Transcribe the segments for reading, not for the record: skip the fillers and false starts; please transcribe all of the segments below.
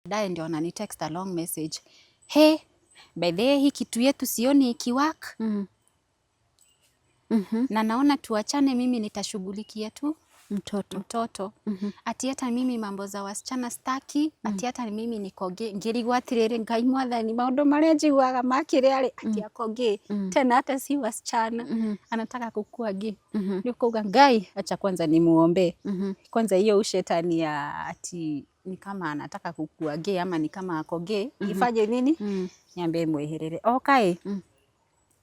Baadaye ndio anani text a long message. "Hey, by the way, hii kitu yetu sioni ikiwork na naona tuachane, mimi nitashughulikia tu mtoto. Mtoto. Ati hata mimi mambo za wasichana staki, ati hata mimi niko gay." Ngĩrigwo atĩrĩrĩ, Ngai mwathani, maũndũ marĩa njiguaga makĩrĩa rĩ, ati ako gay tena, hata si wasichana, anataka kukua gay. Nĩ kuuga, "Ngai, acha kwanza nimuombe kwanza hiyo ushetani ya ati ni kama anataka kukua gay ama ni kama ako gay, ifanye nini?" Nyambe mweherere. Okay,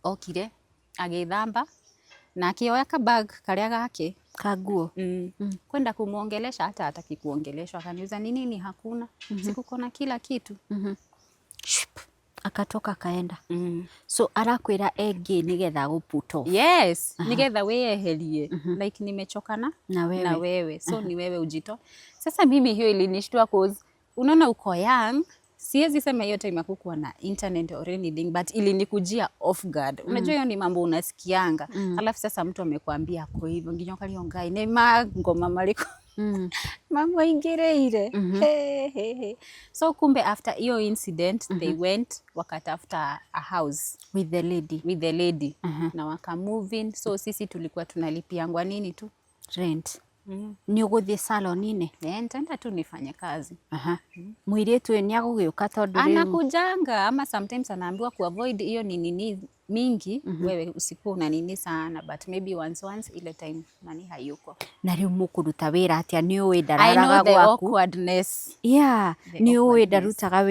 okire agĩthamba na akĩoya kabag karĩa gake kaguo. Kwenda kumwongelesha, hata hataki kuongeleshwa. Akaniuliza, "Ni nini hakuna? Sikuko na kila kitu?" Shp, akatoka akaenda. So arakwĩra engĩ nĩgetha gũ put off. Yes, nigetha wĩyeherie, like nimechokana na wewe. Na wewe, so ni wewe ujito. Sasa mimi hiyo ilinishtua, 'cause unaona uko young, siwezi sema hiyo time hakukuwa na internet or anything, but ilinikujia off guard. Unajua hiyo ni mambo unasikianga, alafu sasa mtu amekwambia ako hivyo, nginya ũkario, "Ngai, nĩ mangoma marĩkũ mamũingĩrĩire?" He, he, he. So kumbe after hiyo incident, they went wakatafuta a house with the lady. With the lady, na waka move in. So sisi tulikuwa tunalipiangwa nini tu. Rent. Nĩ ũgũthiĩ salon-inĩ? Eh, nitaenda tu nifanye kazi. Mũirĩtu ũyũ nĩ agũgĩũka tondũ rĩu Anakujanga, ama sometimes anaambiwa kuavoid hiyo ni nini mingi, wewe usikuwa una nini sana, but maybe once once ile time nani hayuko. Na rĩu mũkũruta wĩra atĩa? Nĩ ũĩ I know ndararaga the gwaku. awkwardness. Yeah. The Nĩ ũĩ awkwardness. ndarutaga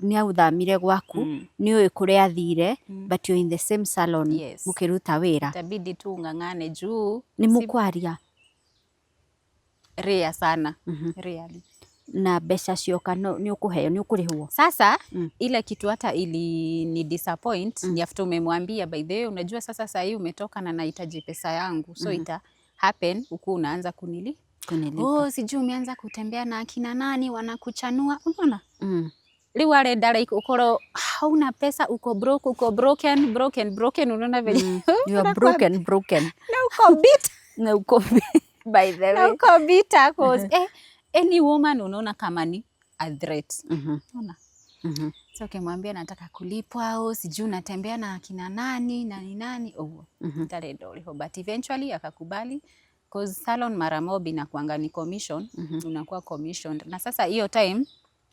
nĩ authamire gwaku, nĩ ũĩ kũrĩa athire, but you're in the same salon. Yes. Mũkĩruta wĩra. Itabidi tu ung'ang'ane juu nĩ mũkwaria. Rare sana, rarely. Na mbeca cioka nĩ ũkũheo, nĩ ũkũrĩhwo? Sasa ile kitu hata ili ni disappoint ni after umemwambia, "By the way, unajua sasa sahii umetoka na nahitaji pesa yangu," so ita happen huku unaanza kunili Kunilipa. "Oh, sijui umeanza kutembea na akina nani wanakuchanua," unaona? Rĩu arenda like ukorwo hauna pesa, uko broke, uko broken, broken, broken, unaona venye You are broken, broken. Na uko bitter. Na uko, by the Na way. Uko bitter 'cause any woman unaona kama ni a threat. Unaona? So ukimwambia nataka kulipwa au sijui unatembea na akina nani nani nani, ũguo ndarenda ũrĩhwo, but eventually akakubali, 'cause salon mara mob inakuanga ni commission, unakuwa commissioned. Na sasa hiyo time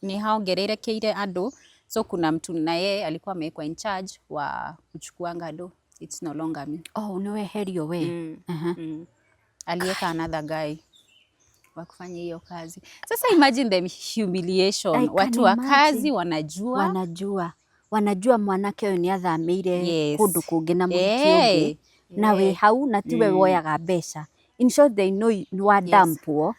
ni haongererekeire andũ, so kuna mtu na yeye alikuwa amewekwa in charge wa kuchukuanga do. It's no longer me. Oh, nĩ weherio we. Aliweka another guy wa kufanya hiyo kazi. Sasa imagine the humiliation. I can Watu wa kazi imagine. wanajua. Wanajua mwanake ũyũ nĩ athamĩire kũndũ kũngĩ na mũhiki ũngĩ, na wĩ hau na tiwe woyaga mbeca. In short, they know nĩ wa dumpwo.